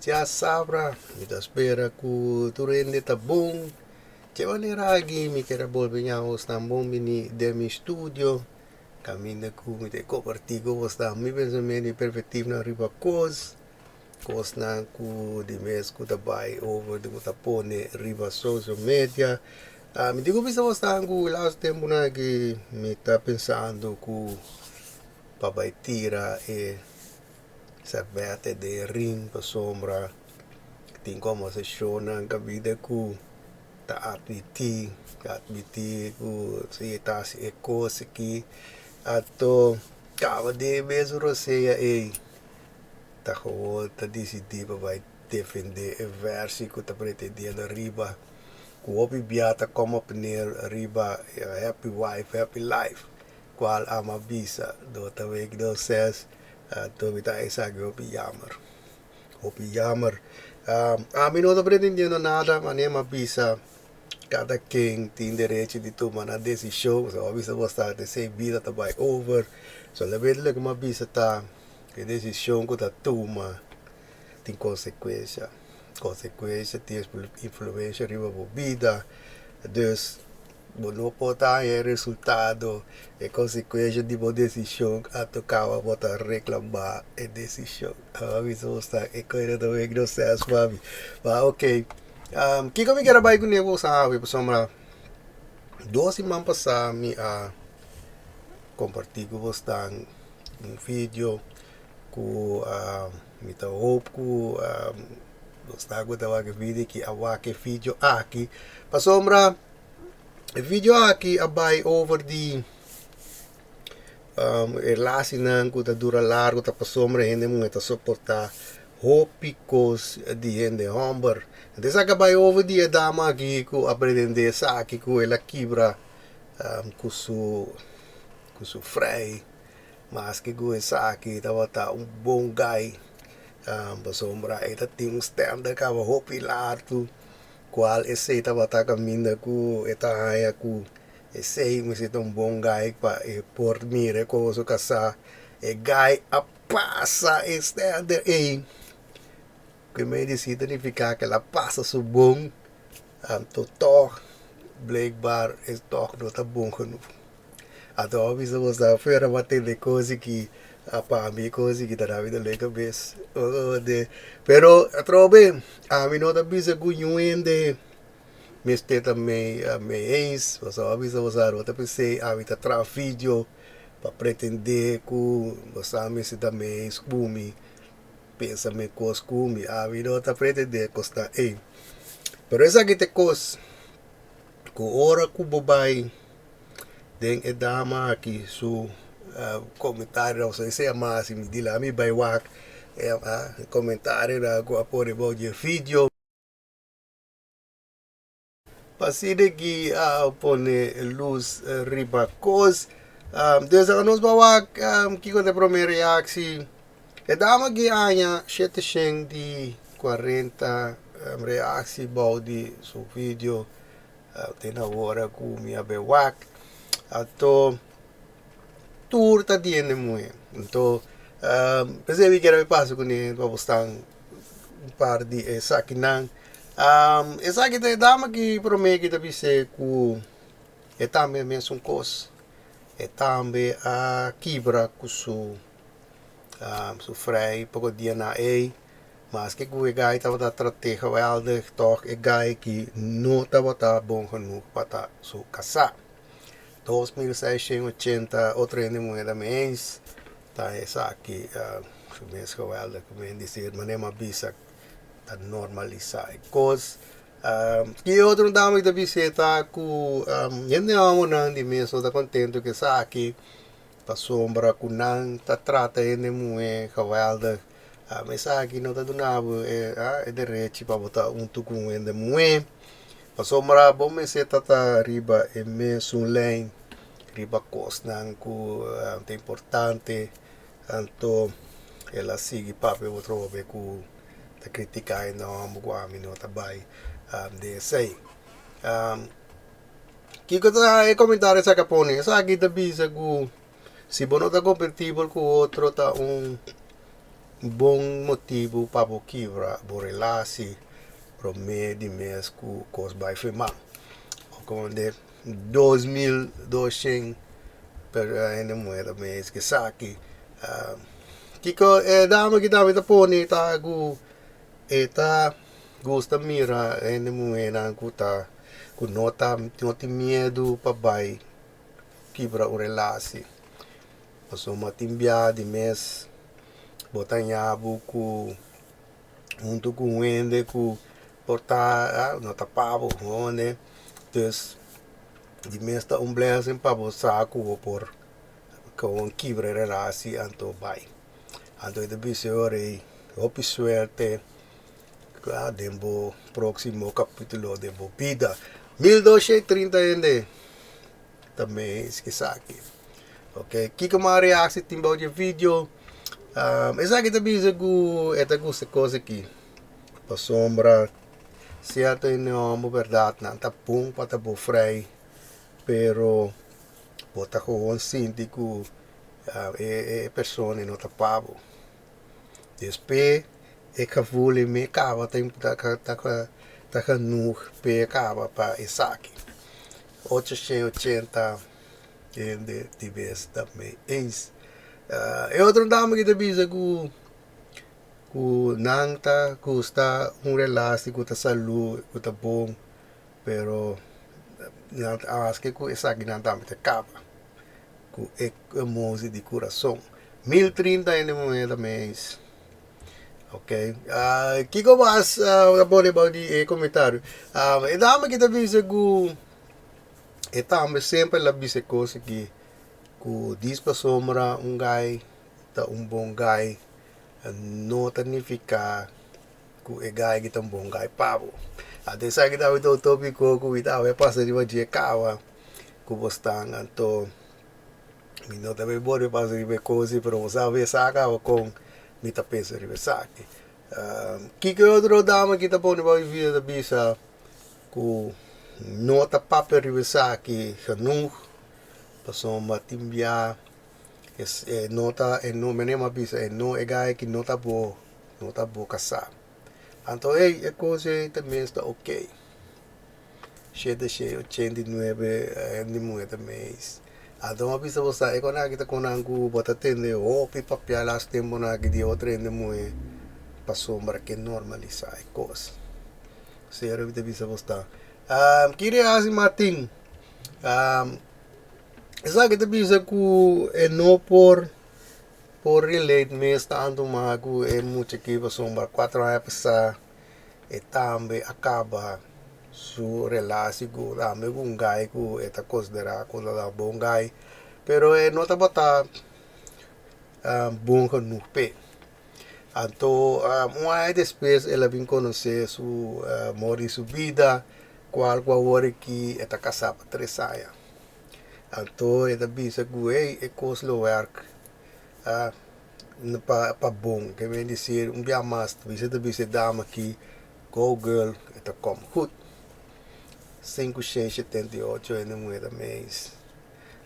Djasabra, mi ta spera ku tur hende ta bon. Dje manera aki mi kier a bolbe ña bosnan bon bini den mi studio, kaminda ku mi ta kompartí ku bosnan mi pensamentu i perspektivnan riba kos, kosnan ku di mes ku ta bai over di ku ta pone riba social media. Mi tin ku bisa bosnan ku e lastu tempunan aki mi ta pensando ku pa bai tira e Sèrbètè den rin pasobra tin kombersashonnan kabida ku ta atmití, ta atmití ku si e ta hasi e kos aki anto kaba den e mesun rosea ei ta gewoon ta disidí pa bai defendé e vèrsi ku ta pretendiendo riba ku hopi bia ta kòm op neer riba happy wife happy life. Cual ama bisa do ta wek do ses anto mi ta esaki hopi jammer hopi jammer ami no ta pretendiendo nada mane mi a bisa cada ken tin derecho di tuma nan decision so a bisa bastante esey bida ta bay over solamente loke mi a bisa ta e decision cu ta tuma tin consecuencia consecuencia tin influencia riba bo bida dus. Bo no por ta haña e resultado, e konsekuensha di bo desishon, anto kaba bo ta reklamá e desishon. Aba mi so sa e koe ta make no sense pa mi. Ma ok, kiko mi kier a bai kuné bo sabi pasobra dos siman pasá mi a kompartí ku bosnan un video ku mi ta hoop ku bosnan ku ta wak e video aki a wak e video aki pasobra. E video aki a bai over di relasinan ku ta dura largu ta pasobra hende muhé ta soportá hopi kos di hende hòmber. Entonces esaki a bai over di e dama aki ku a pretendé esaki ku el a kibra ku su ku su frei maske ku esaki tabata un bon guy pasobra e ta tin un stènder kaba hopi largu. Cual esey tabata caminda cu e ta haya cu esey mester ta un bon guy pa e por mira e cosa casa. E guy a pasa e standard ey. Cu me disi ta nifica cu el a pasa su bon, anto tog blijkbaar e tog no ta bon genoeg. Anto a bisa bo sa fuera bo a tende cos aki a pa mi cos aki ta da mi dolor cabes pero atrobe ami no ta bisa cu niun hende mester ta mei eens pasobra a bisa bo sa no ta pensey ami ta traha video pa pretende cu bo sa mester ta mei eens cu mi pensa mei cos cu mi ami no ta pretende cosnan ey pero esaki ta e cos cu ora cu bo bay. Den e dama aki su comentario so esey a mas mi di la mi bay wak e comentarionan cu a pone bou di e video. Pa asina ki a pone luz riba cos. Des a nos bay wak kico ta e prome reactie. E dama aki aña shete shen di cuarenta reactie bou di su video. Te na ora ku mi a bai wak, anto tur ta di hende muhé. Anto p'esei mi kier a pasa kuné pa bo stan un par di esakinan. Esaki ta e dama ki promé ki ta bis'é ku e tambe a mesun kos, e tambe a kibra ku su su frei poko dianan ei. Maske ku e guy tabata trat'é geweldig, tòg e guy ki no tabata bon genoeg pa ta su kasá. 2680 otro hende muhé ta meens ta esaki su mes geweldig ku men di manera mi a bisa ta normalisá e kos. I otro dama ki ta bis'é ta ku hende hòmbernan di mes no ta kontentu ku esaki pasobra ku nan ta trata hende muhé geweldig. Ami esaki no ta duna bo e derechi pa bo ta huntu ku un hende muhé, pasobra bo mester ta ta riba e mesun lijn, riba kosnan ku ta importante. Anto el a sigui papia bo trobe ku ta kritiká hende hòmber ku ami no ta bai den esei. Kiko ta e komentario esaki a pone? Esaki ta bisa ku. Si bo no ta kompetibel ku otro ta un bon motibu pa bo kibra bo relasi promé di mes ku kos bai firmá. Okonde 2200 per hende muhé ta mes ke esaki. Kiko e dama ki tambe ta pone ta ku e ta gusta mira hende muhénan ku ta ku no ta no tin miedu pa bai kibra un relasi. Pasobra tin bia di mes bo ta haña bo ku huntu ku un hende ku por ta no ta pa bo hende. Dus di mes ta un blessing pa bo sa ku bo por gewoon kibra e relasi anto bai. Anto e ta bisa e ora ei hopi suerte den bo próksimo kapítulo den bo bida. 1230 hende ta mes esaki. Ok, kiko mas reaksi tin bou di e video? Esaki ta bisa ku e ta gusta e kos aki pasobra sierto hende hòmber bèrdat nan ta bon pa ta bo frei pero bo ta gewoon sinti ku e persona no ta pa bo. Despues e gevoel ei me kaba ta genoeg p'e kaba pa esaki. 880 hende di bes ta mee eens. E otro dame ki ta bisa ku ku nan ta gusta un relasi ku ta salú ku ta bon pero nan ta aske ku esaki nan tambe ta kaba ku e emosi di kurason. 1030 hende muhé ta mee eens. Ok, kiko mas ta pone bou di e komentario? E dame ki ta bisa ku e tambe semper la bisa e kos aki ku dis pasobra un guy ta un bon guy no ta nifiká ku e guy aki ta un bon guy pa bo. Anto esaki ta un tópiko ku mi ta pasa riba dje kaba ku bo stan anto. Mi no ta bay borde pasa riba e kosi pero bo sa be sa kaba kon mi ta pensa riba esaki. Kiko e otro dama ki ta pone pa mi vida ta bisa ku no ta papia riba esaki genoeg pasobra tin bia e no ta e no mene a bisa e no e guy aki no ta bo no ta bo kasá. Anto ey e kos ey ta mes ta okay. 789 hende muhe ta meis. Anto mi a bisa bo sa e kon aki ta kon nan ku bo ta tende hopi papia las temponan aki di otro hende muhe pasobra ke normalisa e kos. Serio mi ta bisa bo sta. Kiri hasi Martin? Esaki ta bisa ku e no por por relate mes tantu mas ku e mucha aki pasobra cuatro aña pasa. E tambe a kaba su relasi ku tambe ku un guy ku e ta konsiderá ku ta bon guy, pero e no tabata bon genoeg p'e. Anto un aña despues el a bin konosé su amor di su bida, kual ku awor aki e ta kasá pa tres aña. Anto e ta bisa ku ey e kos lo wèrk. Pa bon ke men disir un bia mas bisa ta bisa e dama aki go girl e ta kom goed 5678 hende muhe ta meis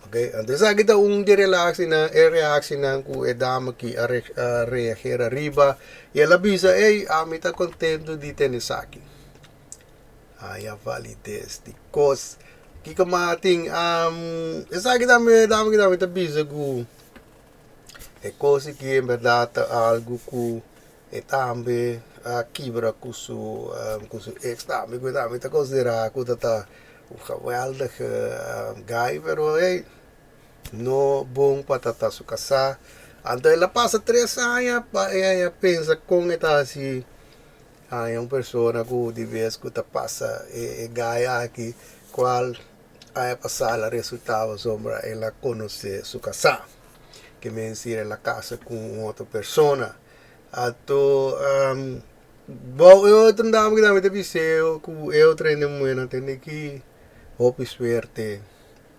ok anto esaki ta un di relaxinan e reaxinan ku e dama aki a reageer ariba y el a bisa ey ami ta contento di tene esaki haya validez di kos kiko mas tin esaki tambe e dama aki tambe ta bisa ku. E kos aki en bèrdat ta algu ku e tambe a kibra ku su ku su eks tambe ku e tambe ta konsiderá ku ta ta un geweldige guy pero ey no bon pa ta ta su kasá. Anto el a pasa tres aña pa e haña pensa kon e ta hasi haña un persona ku di bes ku ta pasa e guy aki kual Aña pasá el a resultá pasobra el a konosé su kasá, ke men si el a kasa ku un otro persona. Anto bou e otro dama ku tambe ta bis'é ku e otro hende muhé nan tene ki hopi suerte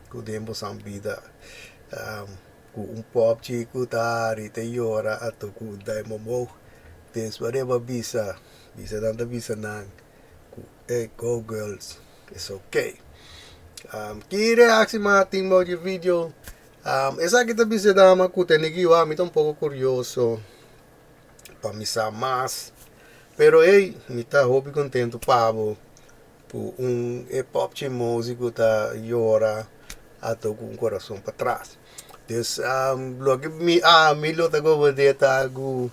ku den boso bida ku un pòpchi ku ta hari ta yora anto ku un duim omhoog. Despues riba bisa, bisa nan ta bisa nan ku e go girls. It's ok. Ki reactie ma tin bou di video? Esaki ta bisa dama ku tene ki wak mi ta un poko kurioso. pa mi sa mas. Pero ey, mi ta hopi contento pa bo cu un e popchi musico ta yora ato cu un corazon patras. Dus loke mi ami lo ta gobodé ta cu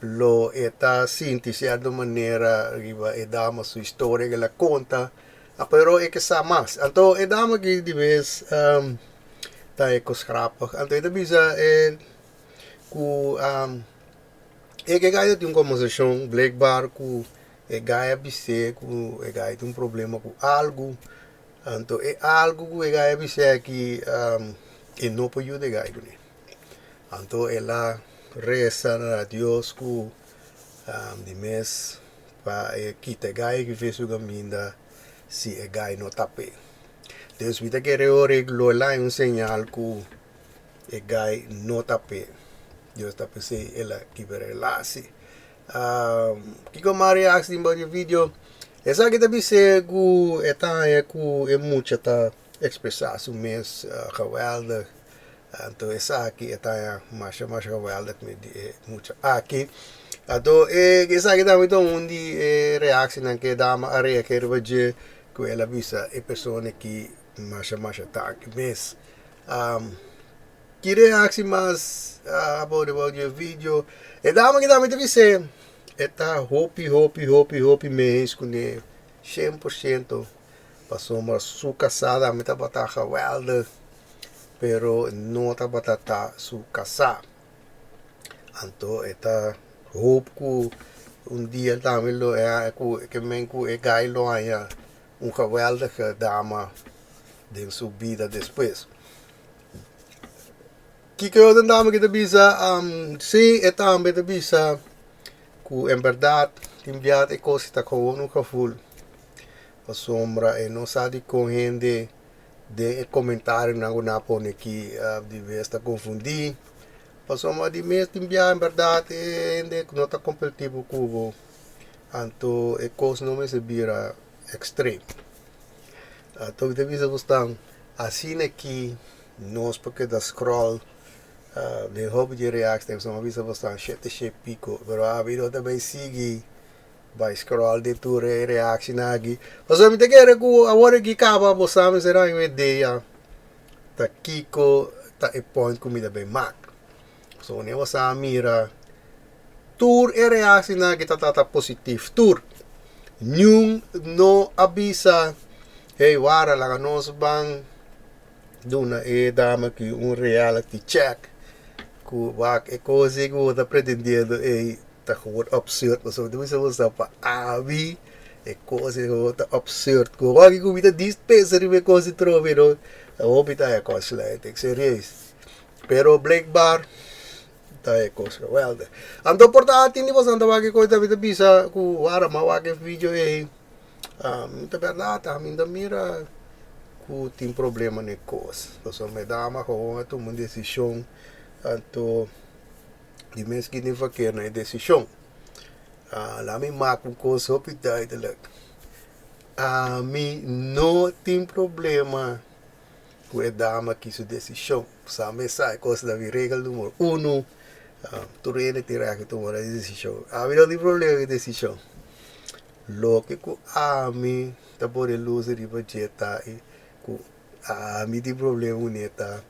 lo e ta sinti cierto manera riba e dama su historia cu el a conta, pero e ke sa mas. Anto e dama aki di bes ta e cos grappig. Anto e ta bisa e cu e ke gaya tin un conversacion blijkbaar cu e gaya bis'é cu e gaya tin un problema cu algo. Anto e algo cu e gaya bis'é aki e no por yuda e gaya cune. Anto el a resa na Dios cu di mes pa e kita e gaya ki fe su caminda si e gaya no tap'é. Entonces mi ta kere ora e lo el a un señal cu e gai no ta p'e. Dios ta p'esei el a kibra e lasi. Kiko mas reaksi tin bo di e video? Esaki ta bis'é ku e ta haña ku e mucha ta ekspresá su mes geweldig. Anto esaki e ta haña masha masha geweldig mes di e mucha aki. Anto e esaki tambe ta un di e reaksinan ku e dama a reageer riba dje ku el a bisa e persona aki masha masha danki mes. Ki reactie mas abo riba di e video? E dama ki tambe ta bis'é e ta hopi hopi hopi hopi mees kuné 100% pasobra su kasá tambe tabata geweldig pero no tabata ta su kasá. Anto e ta hoop ku un dia tambe lo e ku ke men ku e gai lo haña un geweldige dama den su bida despues. Kiko e otro dama ki ta bisa? Si, e tambe ta bisa ku en bèrdat tin bia e kos ta gewoon un gevoel. Pasobra e no sa dikon hende den e komentarionan ku nan a pone aki di bes ta konfundí. Pasobra di mes tin bia en bèrdat e hende no ta kompartí ku bo, anto e kos no mester bira ekstrem. Anto mi ta bisa bo stan asina aki nos por keda scroll den hopi di reactie pasobra mi a bisa bo stan shete she pico pero abi no ta bay sigui bay scroll den tur e reactie aki pasobra mi ta kere ku awor aki kaba bo sa mester haña un idea ta kiko ta e point ku mi ta bay mak pasobra wanneer bo sa mira tur e reactie aki ta tata positief tur niun no a bisa hey wara laga nos ban duna e dama aki un reality check ku wak e kos ei ku bo ta pretendiendo ei ta gewoon absurd pasobra bo ta bisa bo sa pa abi e kos ei gewoon ta absurd ku wak ku mi ta dispensa riba e kos ei trobe no ta hopi ta e kònsluiting serieus pero blijkbaar Ta e kos geweldig. Anto por ta tin di boso ta wak e kos ta bisa ku wara m'a wak e video ei ta bèrdat ami ta mira ku tin problema na e kos. Pasobra mi dama gewoon a tuma un desishon anto di mes ki tin faker na e desishon. Laat mi mak un kos hopi duidelijk. Ami no tin problema ku e dama ki su desishon. Sa mesa e kos ta bin regel numero uno, tur hende tin règt di tuma e desishon. Ami no tin problema ku e desishon. Loke ku ami ta pone lus riba dje ta ku ami tin problema kuné ta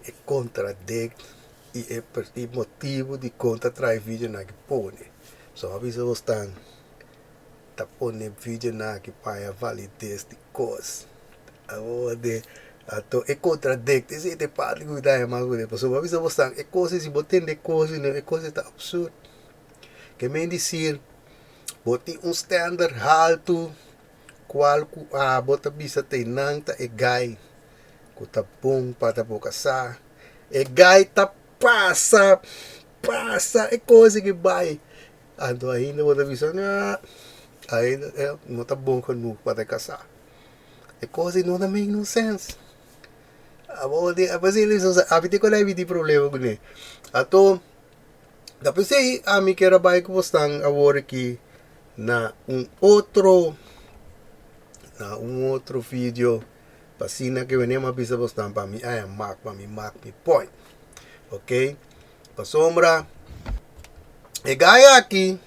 e kontradekt i e motibu dikon ta traha e videonan aki pone. So a bisa bo stan ta pone videonan aki pa haña valides di kos. Awor de anto e contradict esei ta e parti ku mi ta haña mas bonito pasobra bo a bisa bo san e kos ei si bo tende e kos ei e kos ei ta absurd. Ke men disir bo tin un standard haltu kual ku abo ta bisa te nan ta e gai ku ta bon pa ta bo kasá. E gai ta pasa pasa e kos ei ke bai anto ainda bo ta bisa ainda no ta bon genoeg pa ta kasá. E kos ei no ta make no sense. Abo di a pesey li so abi tin konai mi tin problema kuné. Anto ta pesey ami kier a bai ku bosnan awor aki na un otro na un otro video pa asina ke wene mi a bisa bosnan pa mi a mak pa mi mak mi point. Ok pasobra. E guy aki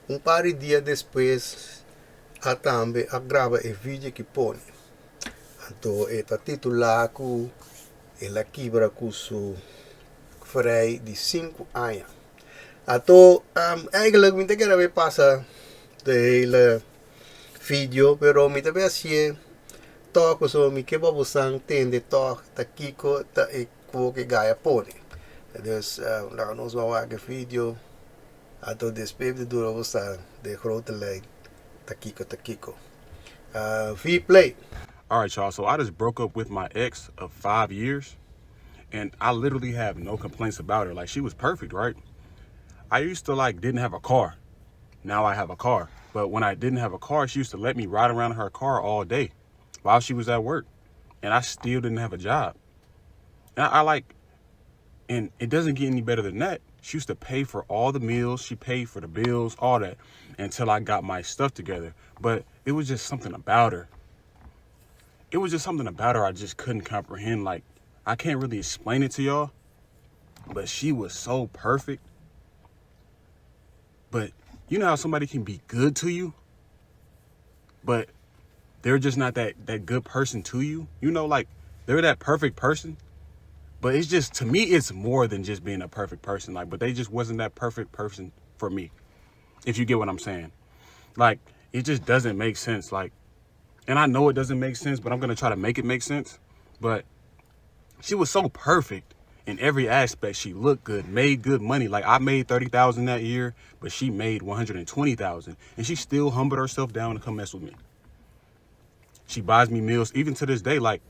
un par di dia despues a tambe a graba e video ki pone. Anto e ta titula ku el a kibra ku su frei di sinku aña. Anto eigenlijk mi ta kere bay pasa de hele video pero mi ta bay hacié tog pasobra mi ke pa bosan tende tog ta kiko ta e ku e guy a pone. Dus laga nos ban wak e video anto despues mi ta duna bosan de grote lijn ta kiko ta kiko. V-play. Alright y'all, so I just broke up with my ex of 5 years and I literally have no complaints about her. Like, she was perfect, right? I used to like didn't have a car. Now I have a car. But when I didn't have a car, she used to let me ride around in her car all day while she was at work. And I still didn't have a job. And I like, and it doesn't get any better than that. She used to pay for all the meals. She paid for the bills, all that, until I got my stuff together. But it was just something about her. It was just something about her I just couldn't comprehend. Like, I can't really explain it to you all, but she was so perfect. But you know how somebody can be good to you, but they're just not that good person to you? You know, like, they're that perfect person. But it's just, to me, it's more than just being a perfect person. Like, but they just wasn't that perfect person for me, if you get what I'm saying. Like, it just doesn't make sense. Like, and I know it doesn't make sense, but I'm going to try to make it make sense. But she was so perfect in every aspect. She looked good, made good money. Like, I made $30,000 that year, but she made $120,000 and she still humbled herself down to come mess with me. She buys me meals, even to this day. Like,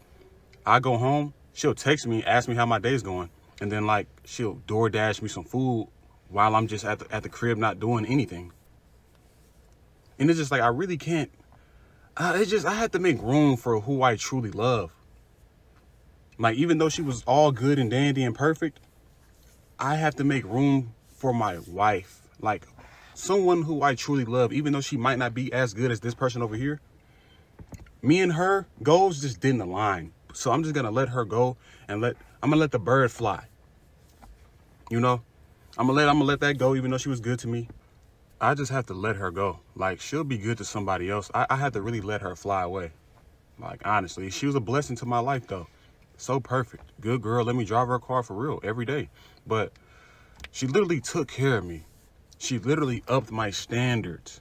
I go home, she'll text me, ask me how my day's going. And then, like, she'll DoorDash me some food while I'm just at the crib not doing anything. And it's just like, I really can't. It's just, I had to make room for who I truly love. Like, even though she was all good and dandy and perfect, I have to make room for my wife. Like, someone who I truly love, even though she might not be as good as this person over here. Me and her goals just didn't align. So I'm just going to let her go and let, I'm going to let the bird fly. You know, I'm going to let that go, even though she was good to me. I just have to let her go. Like, she'll be good to somebody else. I had to really let her fly away. Like, honestly, she was a blessing to my life, though. So perfect. Good girl. Let me drive her car for real every day. But she literally took care of me. She literally upped my standards.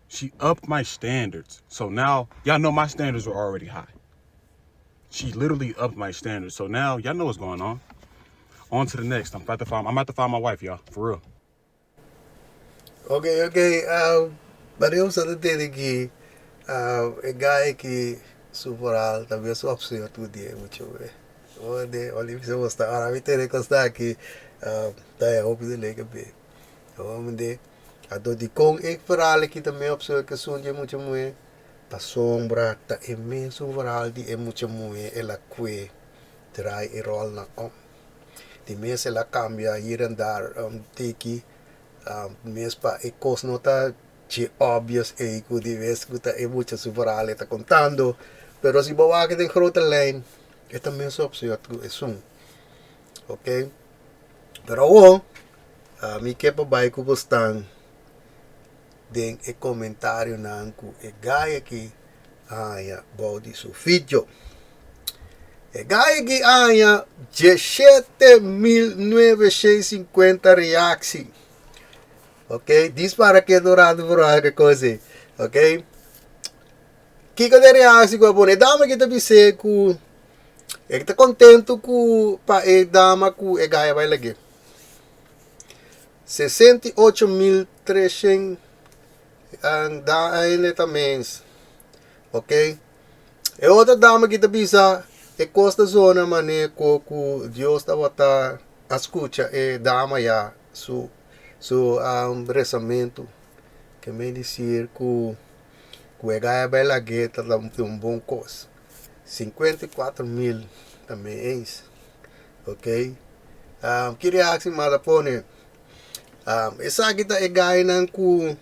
She upped my standards. So now, you all know my standards were already high. She literally upped my standards. So now, you all know what's going on. On to the next. I'm about to find my wife, you all. For real. Okay. Maar eu só te que e guy que su vooral también su opción tu dia mucho be. Onde oli se gosta ahora mi tere costa aqui tá é hoop de leke be. Onde a do di con ik vooral aqui também opción que sunje mucho mue pa sombra ta imenso vooral di e mucho mue e la que draai e rol na om. Die mensen la cambia hier en daar tiki mes pa e cos nota che obvious e ku di ves ku ta e mucha su verhaal ta contando, pero si bo wak den grote lijn e también su optie ku es un. Ok? Pero wo mi ke pa bai ku bostan den e comentario nan ku e guy aki aya bou di su video. E guy aki aya 17.950 reactie. Ok, dispara que durante por algo coisa. Ok? Kiko de reactie ku pone dama que ta bise ku e ta contento ku pa e dama ku e guy vai lagi. 68.300 anda ainda também. Ok? E outra dama que ta bisa e costa zona mané ku ku Dios ta bota a escucha e dama ya su su rezamento que me dizer ku ku e gaia bela gueta da um bom cos. 54.000 também é isso. Ok? Queria que se pone. Essa aqui tá e gaia nan ku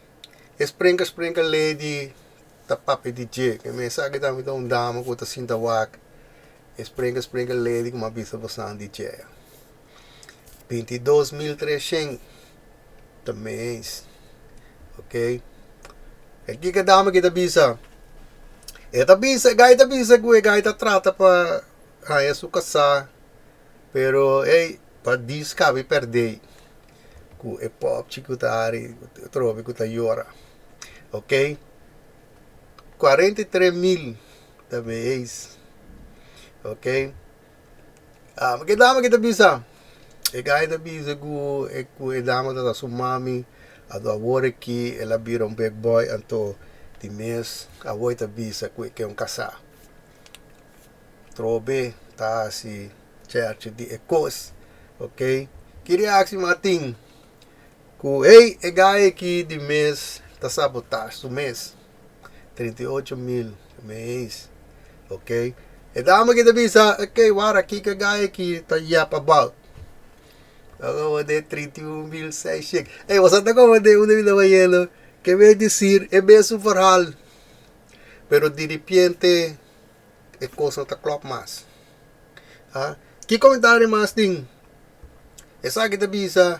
sprinka sprinka lady ta papi DJ. Que me essa aqui tá me dá um dama ku ta sinta wak. Sprinka sprinka lady com uma pista passando DJ. 22.300. Ta mes. Ok. E kiko dame ki ta bisa? E ta bisa, e gai ta bisa ku e gai ta trata pa haña su kasá, pero ey, pa dis kabi pèrdè ku e pòpchi ku ta hari, trobe ku ta yora. Ok. 43 mil ta mes. Ok. Ah, ke dame ki ta bisa? E gai ta bisa ku e dame ta su mami, anto awor aki el a bira un big boy, anto di mes awor ta bisa ku e ke un kasá. Trobe ta hasi chèrchi di e kos. Ok. Ki reaksi Martin? Ku hey, e gai aki di mes ta sabotá su mes. 38 mil mes. Ok. E dame ki ta bisa, ok, wara kiko e gai aki ta yap about. Awor de 31.600. Hey, você ta como de un de bayendo. Ke wil decir, e mes un verhaal. Pero di repente e kos no ta klop mas. Ah, ki komentario mas tin? Esaki ta bisa,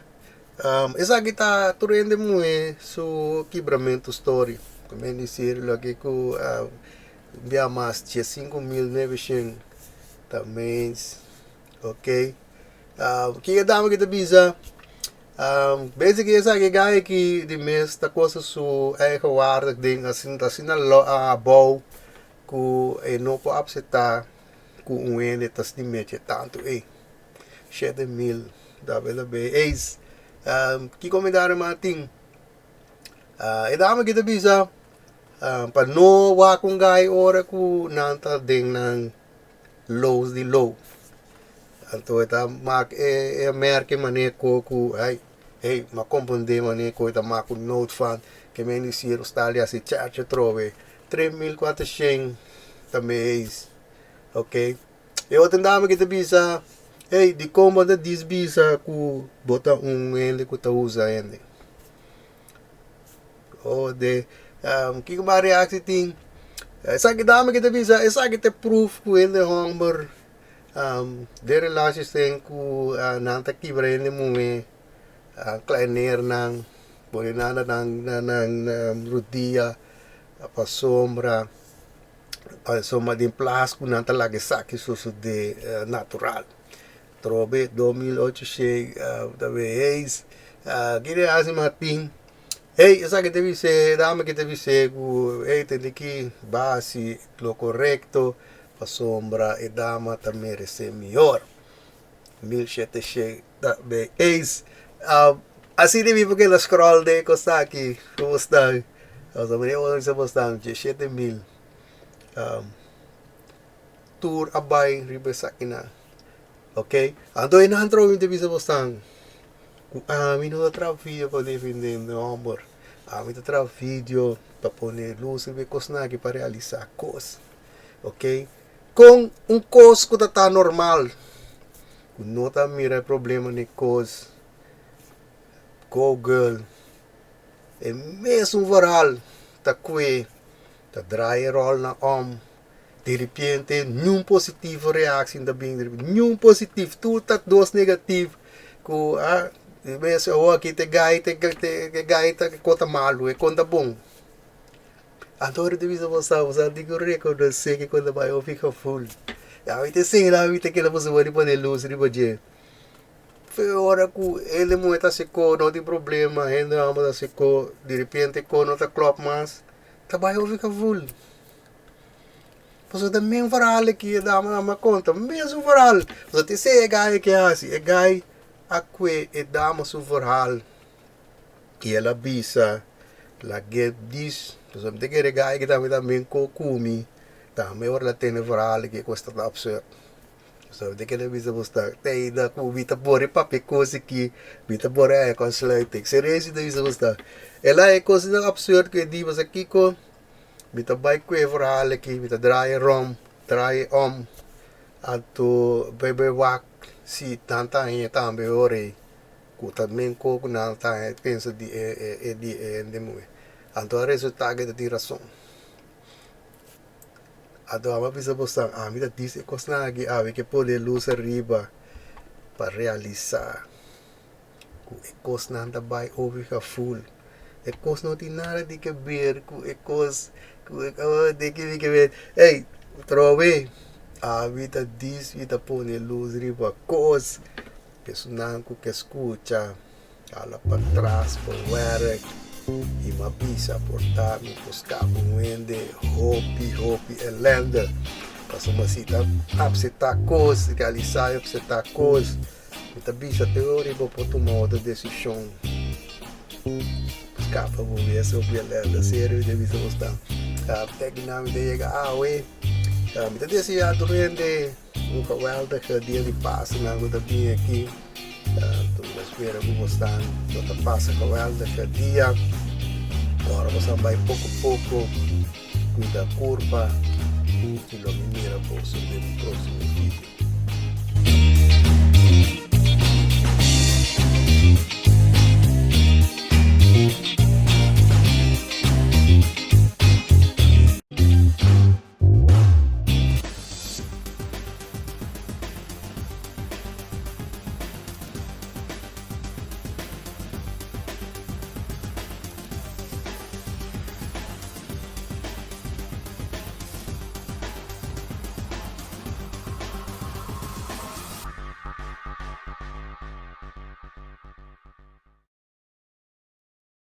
esaki ta tur hende muhé su kibramentu story. Ke decir loke ku bia mas 15.900 ta mes. Ok. Ki e dame ki ta bisa? Basically esaki gai ki di mes ta kosa su eigen waarde den asina asina abou ku e no por akseptá ku un hende ta stimeche tantu ei. 7000 WB. Eis, ki komentario mas tin? E dame ki ta bisa pa no wak un gai ora ku nan ta den nan lows di low. Anto e ta mak e merke mane ko ku hey, hey, m'a komprondé mane ko e ta mak un note van ke men disi sta hasi chèrchi atrobe. 3400 ta mes. Ok. E otro dame ki ta bisa, hey, di kon bo ta dis bisa ku bo ta un hende ku ta usa hende. Oh, de kiko mas reaksi tin? Esaki dame ki ta bisa, esaki ta proof ku hende hòmber den relatie ten ku nan ta kibra hende muhé, kleineer nan, pone nan na nan nan rudia pasobra pasobra den plas ku nan ta laga esaki sosodé natural. Trobe 2800 ta wees. Ki reaksi mas tin? Hey, esaki ta bisa, dame ki ta bisa ku hey, tende ki basi lo korekto pasobra e dama ta meresé mihor. 1700 ta wees. Asina mi por keda scroll den e kos aki. Komo sta? Pasobra sta 17 mil. Tur a bai riba esakinan. Ok. Anto e nan trobe mi ta bisa bosnan ku ami no ta traha video pa defendé mi hòmber. Ami ta traha video pa pone lus riba e kosnan aki pa realisá kos. Ok. Kon un kos ku ta ta normal ku no ta mira e problema den kos, go girl, e mesun verhaal ta kue ta draai e ròlnan om. Di repente niun positivo reactie ta bin, niun positivo, tur ta dos negativo ku ah mes awor aki te gai te te gai ta kota malu e kon ta bon. Anto ora ta bisa bo sa bo sa tin ku rekonosé ke kon ta bai hopi gevoel. Ya mi ta sera mi ta keda pasobra di pone lus riba dje. Fe ora ku hende muhé ta hasi ko no tin problema, hende hòmber ta hasi ko di repente ko no ta klòp mas ta bai hopi gevoel. Pasobra ta mes verhaal aki e dama a konta, mesun verhaal. Pasobra ta esei e gai ke hasi, e gai a kue e dama su verhaal i el a bisa lag'é dis, pasobra mi ta kere e gai aki tambe ta men ku mi, tambe ora el a tende e verhaal aki e kos ta absurd. Pasobra mi ta kere bisa bo sta teida ku mi ta bori papia kos aki, mi ta bori haña konsluiting. Serieus mi ta bisa bo sta. El a haña e kosnan absurd ku e di, pasobra kiko? Mi ta bai ku e verhaal aki, mi ta draai rom, draai om, anto bai bai wak si nan ta haña tambe ora ei, ku ta men ko ku nan ta haña pensa di e e di e hende muhé. Anto a resultá ku e ta tin rason. Anto ami a bisa boso, ami ta bisa e kosnan aki, ami ke pone lus ariba pa realisá. Ku e kosnan ta bai hopi gevoel. E kos no tin nada di ke ber ku e kos ku e oh di ke di ke ber. Ey, trobe abi ta dis mi ta pone lus riba kos. Esunnan ku ke skucha hala patras por wèrk i mi a bisa por ta mi por skapa un hende hopi hopi elende. Pasobra si ta apseptá kos, realisá i apseptá kos. Mi ta bisa te ora bo por tuma otro desishon. Skapa bo mes hopi alerta serio mi ta bisa bo sta. Te kinan mi ta yega awe. Mi ta desea tur hende un geweldige dia di Pasen ku ta bini aki. Mi ta spera ku bo stan lo ta pasa geweldige dia. Ora bo stan bai poko poko kuida kurpa i lo mi mira boso den mi proksimo video.